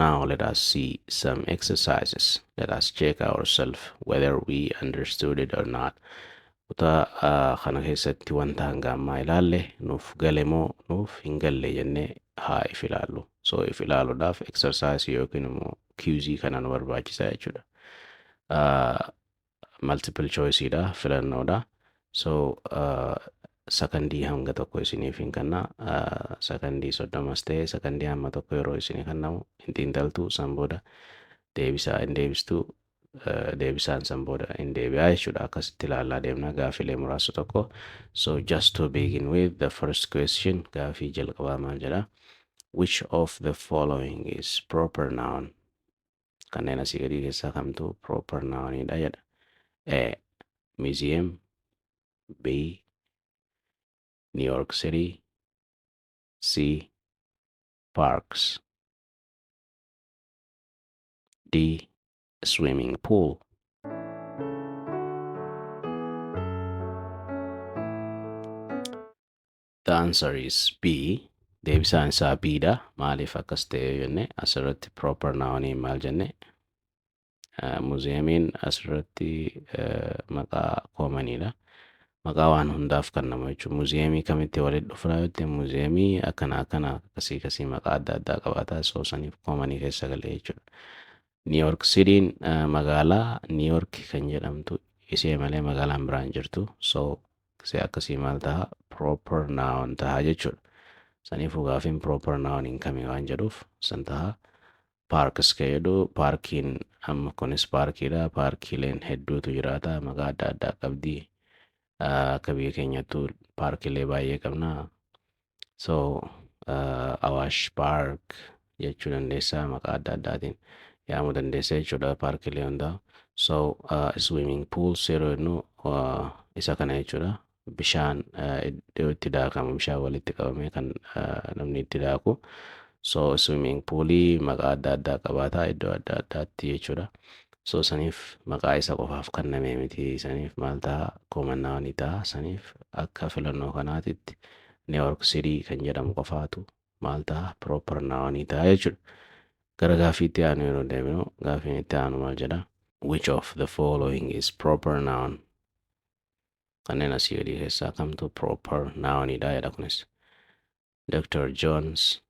Now let us see some exercises. Let us check ourselves whether we understood it or not. Kutaa kana keessatti wanta hanga ammaa ilaalle nuuf gale moo nuuf hin galle jennee haa if ilaallu. So if ilaaluudhaaf exercise yookiin immoo quizii kana nu barbaachisa jechuudha. Multiple choice dha, filannoodha. So sakandii hanga tokko isiniif hin kenna. Sakandii 30s ta'e sakandii hamma tokko yeroo isinii kennamu hin xiinxaltu, san booda deebisaa hin deebistuu, deebisaan san booda hin deebi'aa jechuudha. Akkasitti ilaalaa deemna gaafilee muraasa tokko. So just to begin with the first question, gaafii jalqabaa maal jedha? Which of the following is proper noun? Kanneen asii gadii keessaa kamtu proper nounidha jedha. A. Museum. B. New York City. C. Parks. D. Swimming pool. The answer is B. Deebisaan isaa B dha. Maaliif akkas ta'e jenne, asirratti proper noun maal jenne? Museumiin asirratti maqaa commoniidha. Maqaa waan hundaaf kennamu jechuudha. Museumii kamitti walitti dhufna jette, museumii akkana akkana akkasii akkasii maqaa adda addaa qabaata. So saniif commonii keessa galee jechuudha. New York Cityin magaalaa New York kan jedhamtu isee malee magaalaan biraan jirtu. So see akkasii maal ta'a? Proper noun ta'a jechuudha. Saniifuu gaafiin proper noun hin kami waan jedhuuf san ta'a. Parks ka jedhu, paarkiin amma kunis paarkiidha. Paarkiileen hedduutu jiraata. Maqaa adda addaa qabdi. Akka biyya keenyattuu paarkiilee baay'ee qabna. So Awaash Park jechuu dandeessa, maqaa adda addaatiin yaamuu dandeessa jechuudha paarkiilee hundaa. So swimming pools yeroo jennu isa kana jechuudha. Bishaan iddoo itti daakamu, bishaan walitti qabamee kan namni itti daaku. So swimming poolii maqaa adda addaa qabaata iddoo adda addaatti jechuudha. So saniif maqaa isa qofaaf kenname miti, saniif maal ta'a? Common noun ta'a. Saniif akka filannoo kanaatitti New York City kan jedhamu qofaatu maal ta'a? Proper noun ta'a jechuudha. Gara gaaffii itti aanu yeroo deemnu, gaaffiin itti aanu maal jedha? Which of the following is proper noun? Kanneen asii gadii keessaa kamtu proper nounidha jedha kunis. Dr. Jones,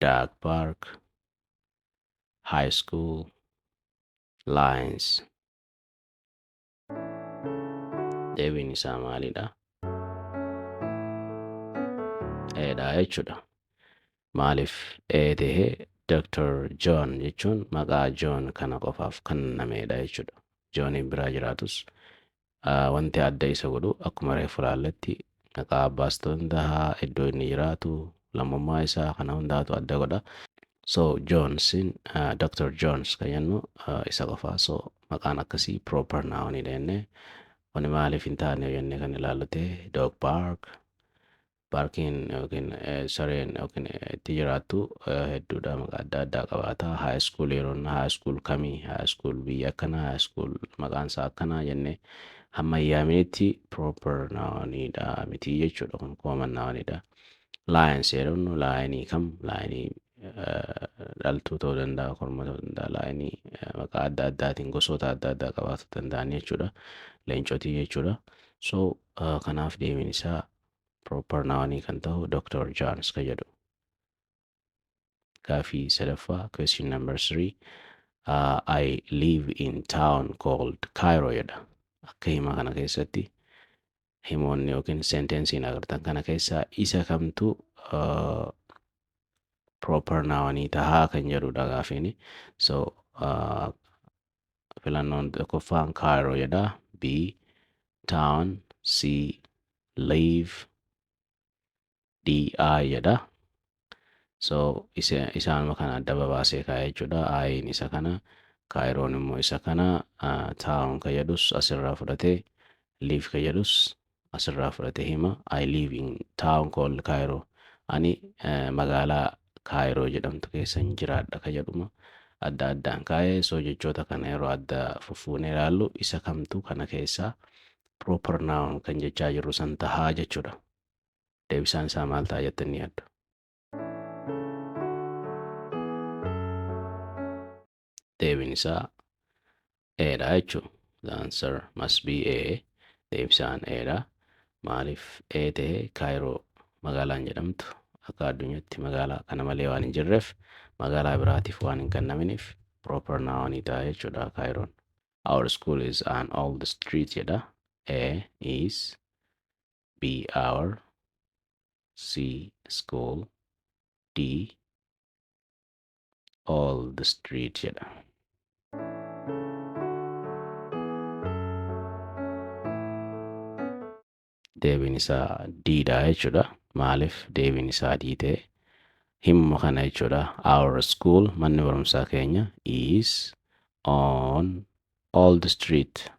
Dog Park, High School, Lines. Deebiin isaa maalidha? A dha jechuudha. Maaliif A ta'e? Dr. John jechuun maqaa John kana qofaaf kennamedha jechuudha. Johniin biraa jiraatus wanti adda isa godhu akkuma reefu ilaalletti maqaa abbaas ta'uu danda'a, iddoo inni jiraatu, lammummaa isaa kana hundaatu adda godha. So Johnsin Dr. Jones kan jennu isa qofaa. So maqaan akkasii proper nounidha jennee. Wani maaliif hin taane jennee kan ilaallu ta'e, dog park, paarkiin yookiin sareen yookiin itti jiraattu hedduudha, maqaa adda addaa qabaata. High school yeroo high school kamii, high school biyya akkanaa, high school maqaan isaa akkanaa jennee hamma yaaminitti proper nounidha miti jechuudha, kun common nounidha. Lions yeroo jennu lionii kam? Lionii dhaltuu ta'uu danda'a, korma ta'uu danda'a, lionii maqaa adda addaatiin gosoota adda addaa qabaachuu danda'an jechuudha. Leencotii jechuudha. So kanaaf deebiin isaa proper nounii kan ta'u Dr. Jones kan jedhu. Gaafii sadaffaa, question number 3, I live in town called Cairo jedha. Akka hima kana keessatti himoonni yookiin sentensiin agartan kana keessaa isa kamtu proper nounii tahaa kan jedhudha gaafiini. So filannoon tokkoffaan Cairo jedha. B. Town. C. Live. D. I jedha. So isaanuma kana adda babaasee kaa'e jechuudha. I'n isa kana, Cairoon immoo isa kana, town kan jedhus asirraa fudhatee, live kan jedhus asirraa fudhatee hima. I live in town called Cairo. Ani magaalaa Cairo jedhamtu keessan jiraadha kan jedhuma adda addaan kaa'ee. So jechoota kana yeroo adda fuffuunee ilaallu isa kamtu kana keessaa proper noun kan jechaa jirru san tahaa jechuudha. Deebisaan isaa maal ta'a jettanii yaaddu? Deebiin isaa A dha jechuudha. The answer must be A. Deebisaan A dha. Maaliif A ta'e? Kaayiroo magaalaan jedhamtu akka addunyaatti magaalaa kana malee waan hin jirreef, magaalaa biraatiif waan hin kennaminiif, proper noun ta'a jechuudha Kaayiroon. Our school is on old street jedha. A, is, B, our, C, school, D, old street jedha. Deebiin isaa D dha jechuudha. Maaliif deebiin isaa D ta'e? Himma kana jechuudha. Our school, manni barumsaa keenya, is on old street.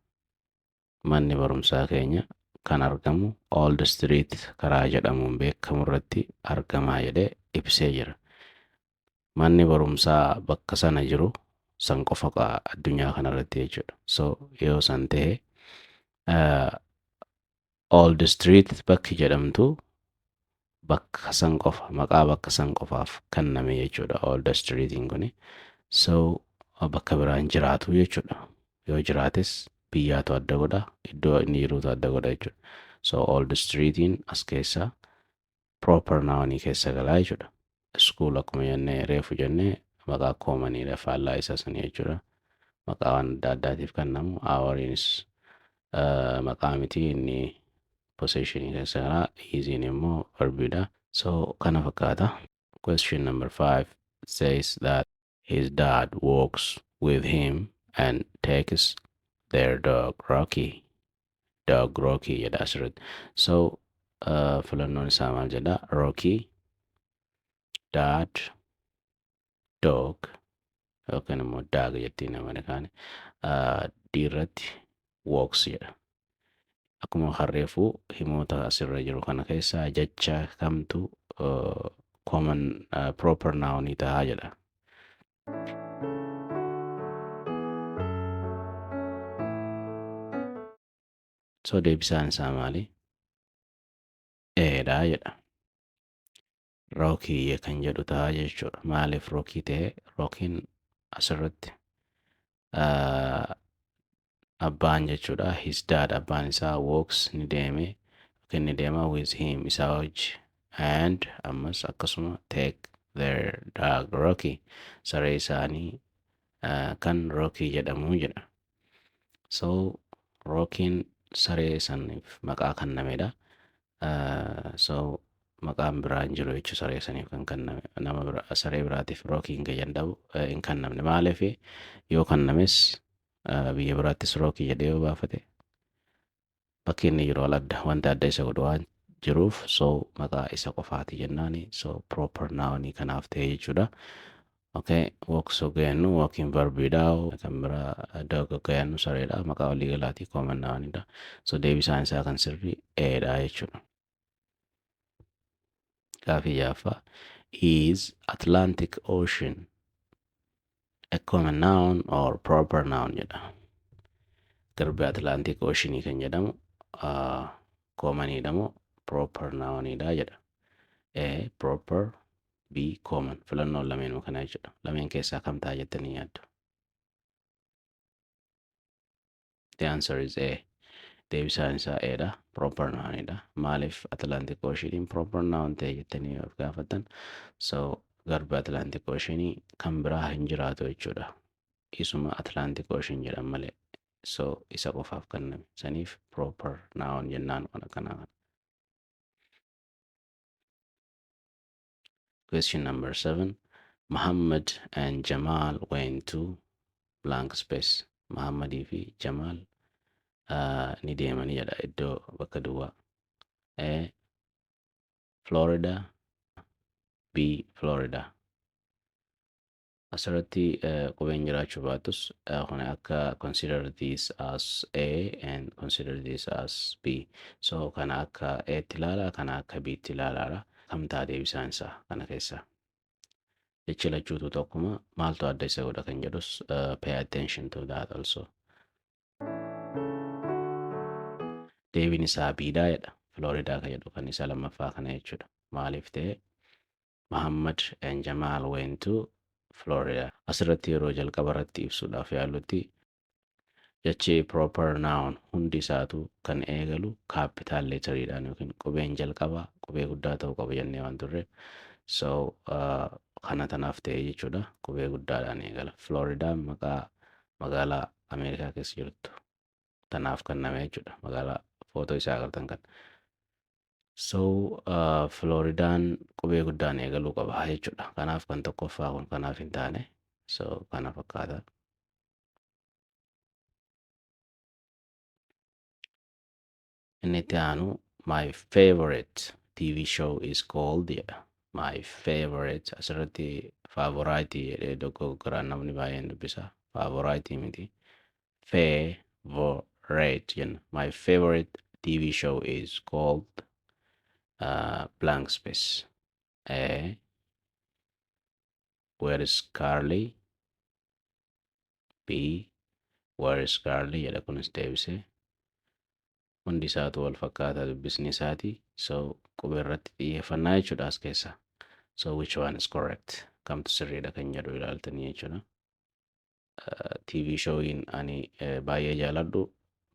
Manni barumsaa keenya kan argamu Old Street karaa jedhamuun beekamu irratti argamaa jedhee ibsee jira. Manni barumsaa bakka sana jiru san qofa addunyaa kanarratti jechuudha. So yoo san ta'e, Old Street bakki jedhamtu bakka san qofa, maqaa bakka san qofaaf kenname jechuudha Old Streetiin kuni. So bakka biraan jiraatu jechuudha. Yoo jiraates biyyaatu adda godha, iddoo inni jirutu adda godha jechuudha. So Old Streetiin as keessa proper nounii keessa galaa jechuudha. School akkuma jennee reefu jennee maqaa commoniidha, faallaa isaa sanii jechuudha. Maqaa waan adda addaatiif kennamu. Ouriinis maqaa miti, inni possessionii keessa galaa. Isiin immoo verbiidha. So kana fakkaata. Question number 5 says that his dad walks with him and takes their dog Rocky. Dog Rocky jedha asirratti. So filannoon isaa maal jedha? Rocky, dad, dog yookaan immoo dog jettiin Ameerikaan. D irratti walks jedha. Akkuma harreefuu himoota asirra jiru kana keessaa jecha kamtu common proper noun ta'a jedha. So deebisaan isaa maali? A dha jedha. Rocky kan jedhu ta'a jechuudha. Maaliif Rocky ta'e? Rockiin asirratti abbaan jechuudha. His dad, abbaan isaa, walks, ni deeme yookiin ni deema, with him, isaa wajji, and ammas akkasuma, take their dog Rocky, saree isaanii kan Rocky jedhamu jedha. So Rockiin saree saniif maqaa kennamedha. So maqaan biraa hin jiru jechuudha saree saniif kan kenname. Nama bira, saree biraatiif Rocky hin jedhamu hin kennamne. Maaliif? Yoo kennames, biyya biraattis Rocky jedhee yoo baafate, bakki inni jiru al adda, wanta adda isa godhu waan jiruuf, so maqaa isa qofaati jennaani, so proper noun kanaaf ta'e jechuudha. Okay, walks jennu walking verbiidha. Kan biraa dog jennu sareedha. Maqaa waliigalaati, common nounidha. So deebisaan isaa kan sirrii A dha jechuudha. Gaafii ja'affaa: Is Atlantic Ocean a common noun or proper noun jedha. Garbi Atlantic Ocean kan jedhamu commoniidha moo proper nounidha jedha. A, proper, B, common. Filannoon lameenuu kana jechuudha. Lameen keessaa kam ta'a jettanii yaaddu? The answer is A. Deebisaan isaa A dha. Proper nounidha. Maaliif Atlantic Oceaniin proper noun ta'e jettanii of gaafattan? So garbi Atlantic Oceanii kan biraa hin jiraatu jechuudha. Isuma Atlantic Ocean jedhan malee. So isa qofaaf kenname. Saniif proper noun jennaan waan akkanaa kana. Question number 7. Muhammad and Jamal went to blank space. Muhammadii fi Jamal ni deemanii jedha iddoo bakka duwwaa. A, Florida, B, Florida. Asirratti qubeen jiraachuu baatus, kun akka consider this as A and consider this as B. So kana akka A tti ilaala, kana akka B tti ilaalaadha. Kam ta'a deebisaan isaa kana keessaa? Jechi lachuutu tokkuma, maaltu adda isa godha kan jedhus pay attention to that also. Deebiin isaa B dha jedha. Florida kan jedhu kan isa lammaffaa kana jechuudha. Maaliif ta'e? Muhammad and Jamal went to Florida. Asirratti yeroo jalqaba irratti ibsuudhaaf yaallutti, jechi proper noun hundi isaatu kan eegalu capital letteriidhaan yookiin qubeen jalqabaa qubee guddaa ta'uu qaba jennee waan turre. So kana tanaaf ta'e jechuudha, qubee guddaadhaan eegala. Floridaan maqaa magaalaa Ameerikaa keessa jirtu tanaaf kenname jechuudha. Magaalaa footoo isaa agartan kan. So Floridaan qubee guddaan eegaluu qaba jechuudha. Kanaaf kan tokkoffaa kun kanaaf hin taane. So kana fakkaata. Inni itti aanu "My favorite TV show is called" jedha. My favorite, asirratti favorite jedhee dogoggoraan namni baay'een dubbisa. Favorite miti. Favorite jenna. "My favorite TV show is called blank space." A. Where is Carly? B. Where is Carly jedha kunis deebisee. Hundi isaatu wal fakkaataa dubbisni isaati. So qubee irratti xiyyeeffannaa jechuudha as keessa. So which one is correct? Kamtu sirriidha kan jedhu ilaaltanii jechuudha. TV showiin ani baay'ee jaaladhu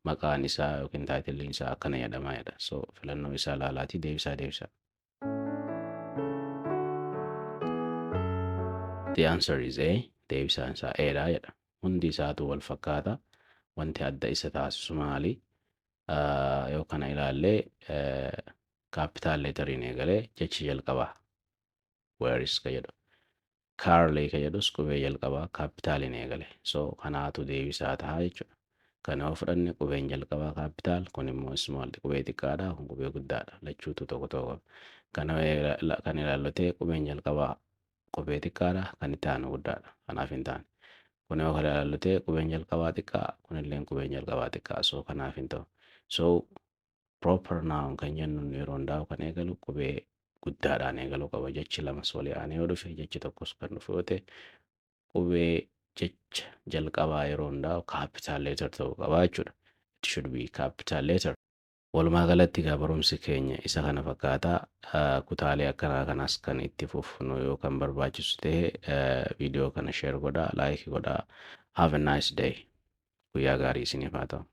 maqaan isaa yookiin titleiin isaa akkana jedhama jedha. So filannoo isaa ilaalaatii deebisaa deebisa. The answer is A. Deebisaan isaa A dha jedha. Hundi isaatu wal fakkaata. Wanti adda isa taasisu maali? Yoo kana ilaallee, capital letteriin eegalee jechi jalqabaa "where is" ka jedhu. "Carly" ka jedhus qubee jalqabaa capitaliin eegale. So kanaatu deebisaa ta'a jechuudha. Kana yoo fudhanne, qubeen jalqabaa capital, kun immoo small, qubee xiqqaadha, kun qubee guddaadha. Lachuutu tokko tokko. Kana kan ilaallatee qubeen jalqabaa qubee xiqqaadha, kan itti aanu guddaadha. Kanaaf hin taane. Kun yoo kana ilaallatee, qubeen jalqabaa xiqqaa, kunillee qubeen jalqabaa xiqqaa. So kanaaf hin ta'u. So proper noun kan jennuun yeroo hundaa'u kan eegalu qubee guddaadhaan eegaluu qaba. Jechi lamas walii aanee yoo dhufe, jechi tokkos kan dhufe yoo ta'e, qubee jecha jalqabaa yeroo hundaa'u capital letter ta'uu qaba jechuudha. It should be capital letter. Walumaa galatti egaa barumsi keenya isa kana fakkaataa. Kutaalee akkanaa kanas kan itti fufnu yoo kan barbaachisu ta'e, viidiyoo kana share godhaa, like godhaa. Have a nice day. Guyyaa gaarii isiniif haa ta'u.